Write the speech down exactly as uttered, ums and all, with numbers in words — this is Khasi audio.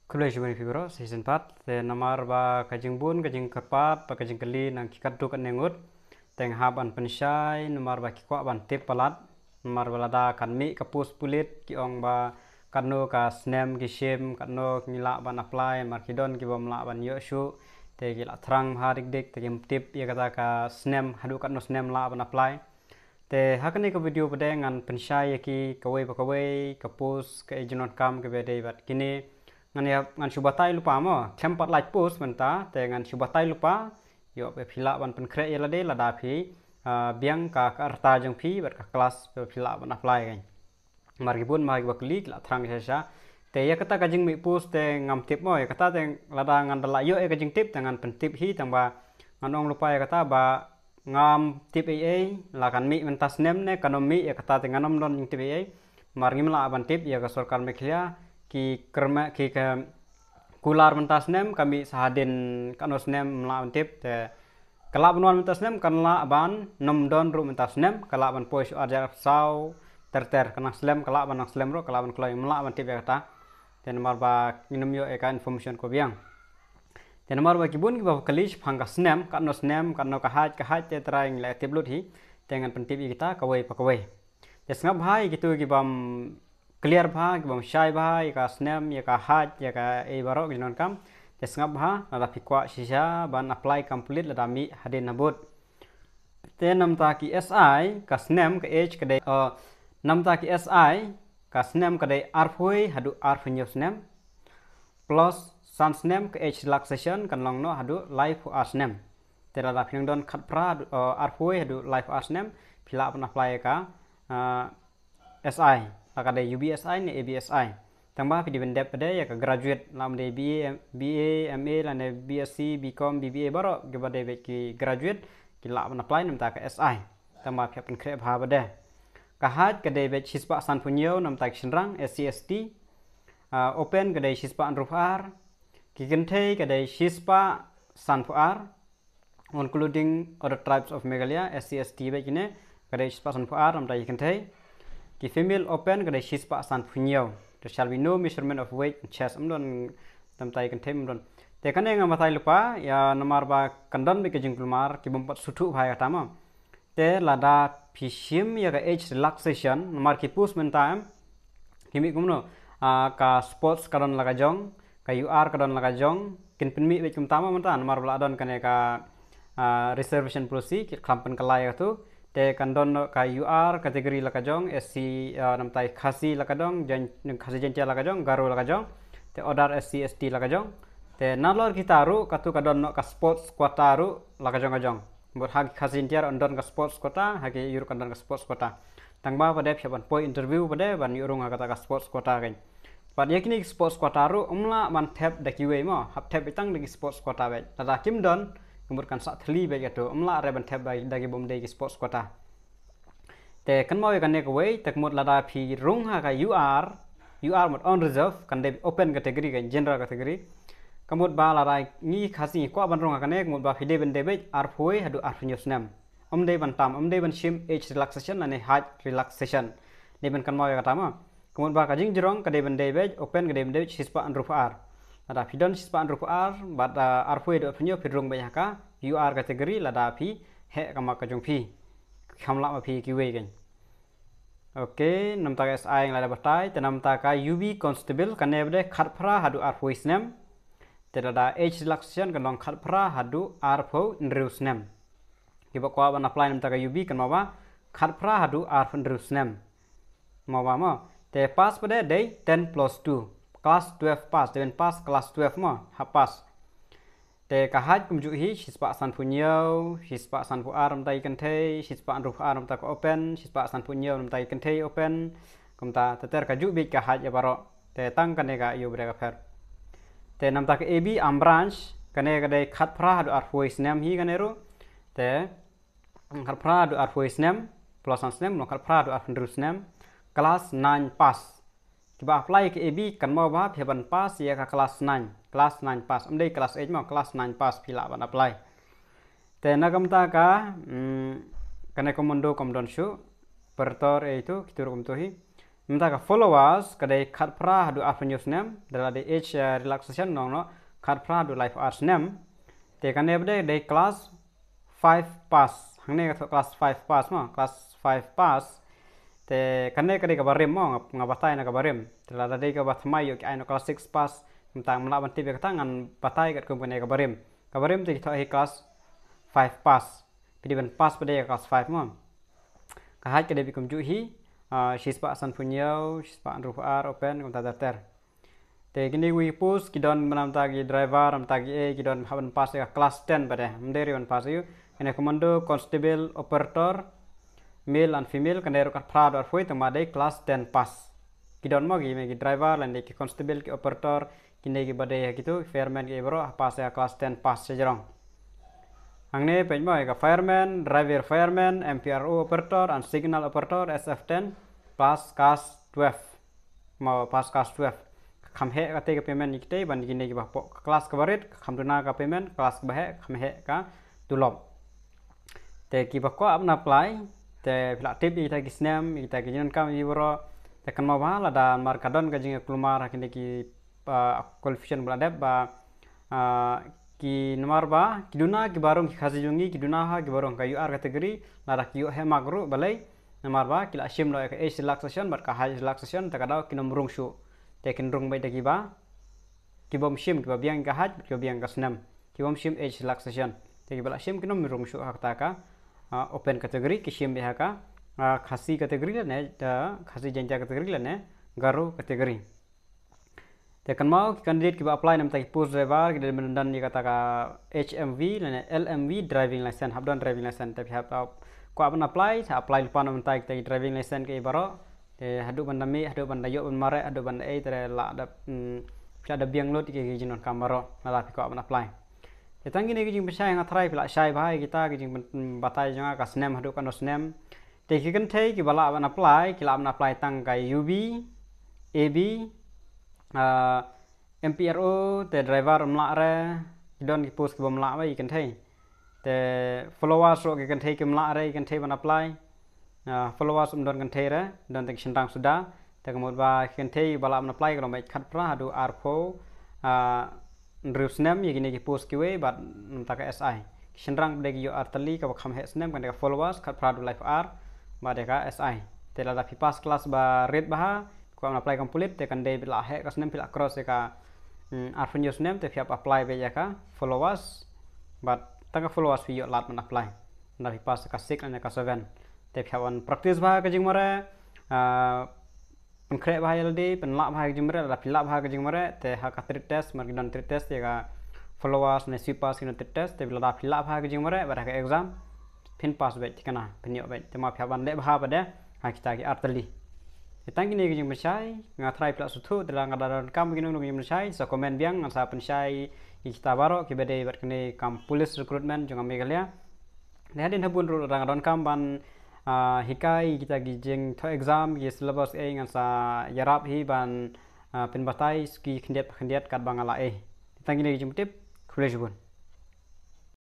Khublei shibun ïa phi baroh sa shisien pat. Te namar ba ka jingbun, ka jingkyrpad bad ka jingkylli na ki katto katne ngut, te nga hap ban pynshai namar ba ki kwah ban tip palat. Namar ba lada kan mih ka post pulit, ki ong ba katno ka snem ki shim, katno ngi lah ban apply, namar ki don ki bym lah ban ïoh shuh. Te ki la thrang bha dik dik, te kim tip ïa kata ka snem, haduh katno snem lah ban apply. Te ha kane ka video pat de ngan pynshai ïa ki kawei pa kawei ka post, ka ei jingdonkam kaba dei bad kine. Ngan ïa, ngan shu batai lypa mo, khlem pat lait post mynta, te ngan shu batai lypa. Ïoh ba phi lah ban pynkhreh ïa lade lada phi, ah, biang ka, ka rta jong phi bad ka klas ba phi lah ban apply kan. Namar ki bun ma kiba kylli, ki la thrang shisha. Te ïa kata ka jingmih post te ngam tip mo, ïa kata te lada ngan da la ïoh ïa ka jingtip te ngan pyntip hi, tang ba ngan ong lypa ïa kata ba ngam tip ei ei, la kan mih mynta snem ne kan ym mih, ïa kata te ngan ym don jingtip ei ei. Namar ngim lah ban tip, ïa ka sorkar Meghalaya ki kyrmen, ki ka kular mynta snem, ka mih sa hadien katno snem ngim lah ban tip. Te ka lah ban wan mynta snem, kan lah ban nym don ruh mynta snem, ka lah ban poi shu ar hajar saw ter ter, ka nang slem, ka lah ban nang slem ruh, ka lah ban kloi, ngim lah ban tip ïa kata. Te namar ba ngin ym ïoh ïa ka information kaba biang. Te namar ba ki bun kiba kylli shaphang ka snem, katno snem, katno ka haiñ, ka haiñ te trai ngi la tip lut hi. Te ngan pyntip ïa kita kawei pa kawei. Te sngap bha ïa kito ki bym clear bha, ki bym shai bha ïa ka snem, ïa ka haiñ, ïa ka ei baroh ka jingdonkam. Te sngap bha, lada phi kwah shisha ban apply kam pulit lada mih hadien habud. Te namta ki S I, ka snem, ka age ka dei, uh, namta ki S I, ka snem ka dei arphew haduh arphew hynñiew snem. Plus san snem ka age relaxation, kan long noh haduh laiphew ar snem. Te lada phi nang don khatphra haduh, uh, arphew haduh laiphew ar snem, phi lah ban apply ïa ka, uh, S I, la ka dei U B S I ne A B S I. Tang ba phi dei ban dep pat de ïa ka graduate, la dei B A, M-, B A, M A, lane B S C, B Com, B B A baroh, kiba dei beit ki graduate, ki lah ban apply namta ka S I. Tang ba phi hap pynkhreh bha pat de. Ka haiñ ka dei beit shispah sanphew hynñiew namta ki shynrang, S C, S T. Ah, open ka dei shispah hynriewphew ar. Ki kynthei ka dei shispah sanphew ar, including other tribes of Meghalaya, S C, S T beit kine, ka dei shispah sanphew ar namta ki kynthei. Ki female open ka dei shispah sanphew hynñiew. There shall be no measurement of waist and chest. Ym don namta ki kynthei, ym don. Te kane nga batai lypa ïa namar ba kan don beit ka jingkulmar, ki bym pat sngewthuh bha ïa kata mo. Te lada phi shim ïa ka age relaxation, namar ki post mynta em, ki mih kumno, ah, ka sports ka don la ka jong, ka U R ka don la ka jong, kin pynmih beit kumta mo mynta, namar ba la don kane ka, ah, reservation policy, ki khlem pynkylla ïa katu. Te kan don ka U R category la ka jong, S C, ah, namta Khasi la ka jong, Jan-, Khasi Jaiñtia la ka jong, Garo la ka jong, te other S C, S T la ka jong. Te nalor kita ruh, katu ka don noh ka sports quota ruh la ka jong ka jong. Bad ha ki Khasi Jaiñtia ruh kan don ka sports quota, ha ki ïa ruh kan don ka sports quota. Tang ba pat de phi hap ban poi interview pat de ban ïoh rung ha kata ka sports quota kan. Bad ïa kine ki sports quota ruh ym lah ban thep da kiwei mo, hap thep beit tang da ki sports quota beit. Lada kim don, ka mut kan sah thylli beit katu, ym lah re ban thep da, da ki bym dei ki sports quota. Te kynmaw ïa kane kawei, te ka mut lada phi rung ha ka U R, U R mut unreserved, kan dei open category kan general category. Ka mut ba lada ngi Khasi ngi kwah ban rung ha kane, ka mut ba phi dei ban dei beit arphew haduh arphew hynñiew snem. Ym dei ban tam, ym dei ban shim age relaxation lane height relaxation. Dei ban kynmaw ïa kata mo. Ka mut ba ka jingjrong ka dei ban dei beit, open ka dei ban dei beit shispah hynriewphew ar. Lada phi don shispah hynriewphew ar, bad, ah, arphew haduh arphew hynñiew phi rung beit ha ka U R category lada phi heh ka mark ka jong phi. Kham lah ma phi kiwei kan. Ok, namta ka S I nga la dep batai, te namta ka U B constable, kane pat de khatphra haduh arphew snem. Te lada age relaxation kan long khatphra haduh arphew hynriew snem. Kiba kwah ban apply namta ka U B kynmaw ba khatphra haduh arphew hynriew snem. Mo ba mo. Te pass pat de dei ten plus two. Class twelve pass, dei ban pass class twelve mo, hap pass. Te ka height kumjuh hi, shispah sanphew hynñiew, shispah sanphew ar namta ki kynthei, shispah hynriewphew ar namta ka open, shispah sanphew hynñiew namta ki kynthei open. Kumta, te ter kajuh beit ka height ïa baroh. Te tang kane ka ïoh bret ka pher. Te namta ka A B arm branch, kane ka dei khatphra haduh arphew snem hi kane ruh. Te khatphra haduh arphew snem, plus san snem, long khatphra haduh arphew snem. Class nine pass. Kiba apply ka A B kynmaw ba phi hap ban pass ïa ka class nine, class nine pass. Ym dei class eight mo, class nine pass phi lah ban apply. Te na kumta ka, mm, kane commando kam don shuh. Pertor ei tu, kitu ruh kumtu hi. Mynta ka followers ka dei khatphra haduh arphew snem, da la dei age, eh, relaxation nong no, khatphra haduh laiphew ar snem. Te kane pat dei class five pass. Hangne ka thoh class five pass mo, class five pass. Te kane ka dei kaba rim mo, nga, nga batai na kaba rim. Te lada dei kaba thymmai ïoh ki ai noh class six pass. Mynta ngam lah ban tip ïa kata, ngan batai katkum kane kaba rim. Kaba rim te ki thoh hi class five pass. Phi dei ban pass pat dei class five mo. Ka height ka dei beit kumjuh hi, ah, shispah sanphew hynñiew, shispah hynriewphew ar open, kumta ter ter. Te kine kiwei ki post ki don mynta ki driver, mynta ki ei, ki don hap ban pass ïa ka class ten pat de. Ym dei ruh ban pass ïa u. Kane commando, constable, operator, male and female, kane ruh khatphra haduh arphew, tang ba dei class ten pass. Ki don mo ki, me ki driver, lane ki constable, ki operator, kine kiba dei ha kito, ki fireman, ki baroh, ha pass ïa class ten pass shajrong. Hangne peit mo ïa ka fireman, driver fireman, M P R O operator, and signal operator, S F ten, pass class twelve. Mo pass class twelve. Kham heh kata ka payment ïa kita, ban kine kiba hapoh class kaba rit, kham duna ka payment, class kaba heh, kham heh ka tulop. Te kiba kwah ban apply, te phi lah tip ïa kita ki snem, ïa kita ki jingdonkam ïa baroh. Te kynmaw ba lada mar ka don ka jingïakulmar ha kine ki, ah, qualification ba la dep ba, ah, ki namar ba ki duna kiba rung ki Khasi jong ngi, ki duna ha kiba rung ka U R category, lada ki ïoh heh mark ruh balei, namar ba ki la shim noh ïa ka age relaxation bad ka height relaxation, te ka daw kin ym rung shuh. Te kin rung beit da kiba, ki bym shim, kiba biang ka height, kiba biang ka snem. Ki bym shim age relaxation. Te kiba la shim kin ym rung shuh ha kata ka, ah, open category, ki shim beit ha ka, ah, Khasi category lane, ah, Khasi Jaiñtia category lane Garo category. Te kynmaw ki candidate kiba apply na bynta ki post driver, ki dei ban don ïa kata ka H M V lane L M V driving license, hap don driving license. Te phi hap, hap kwah ban apply, te apply lypa na bynta kita ki driving license kiei baroh. Te haduh ban da mih, haduh ban da ïoh ban mareh, haduh ban da ei, te la da, mm, phi la da biang lut ïa ki jingdonkam baroh, lada phi kwah ban apply. Te tang kine ki jingpynshai, nga tharai phi la shai bha ïa kita ki jingbatai jong nga, ka snem haduh katno snem. Te ki kynthei kiba lah ban apply, ki lah ban apply tang ka U B, A B, ah, M P R O, te driver ym lah re, ki don ki post kibym lah ba ïa ki kynthei. Te followers ruh ki kynthei kim lah re, ki kynthei ban apply. Ah, followers ym don kynthei re, don tang ki shynrang suda. Te ka mut ba ki kynthei ba lah ban apply ka long beit khatphra haduh arphew, ah, hynriew snem ïa kine ki post kiwei bad mynta ka S I. Ki shynrang pat de ki ïoh artylli, kaba kham heh snem kan dei ka followers khatphra haduh laiphew ar bad de ka S I. Te lada phi pass class ba rit bha, kwah ban apply kum pulit, te kan dei phi la heh ka snem, phi la cross ïa ka, mm, arphew snem, te phi hap apply beit ïa ka followers. Bad tang ka followers phi ïoh lad ban apply. Lada phi pass ka six lane ka seven. Te phi hap ban practice bha ka jingmareh, ah, pynkhreh bha ïa lade, pynlah bha ka jingmareh, lada phi lah bha ka jingmareh, te ha ka trade test, mar ki don trade test ïa ka followers ne sweepers ki don trade test, te lada phi lah bha ka jingmareh bad ha ka exam, phin pass beit thikna, phin ïoh beit. Te ma phi hap ban leh bha pat de ha kita ki artylli. Te tang kine ki jingpynshai, nga tharai phi la sngewthuh, te lada nga da donkam kino kino ki jingpynshai, sa comment biang, ngan sa pynshai ïa kita baroh kiba dei bad kane ka kam police recruitment jong ka Meghalaya. Te hadien habud ruh lada nga donkam ban, ah, hikai kita ki jingthoh exam, ki syllabus ei, ngan sa ïarap hi ban, ah, pynbatai suki khyndiat pa khyndiat katba nga lah ei. Te tang kine ki jingpyntip, khublei shibun.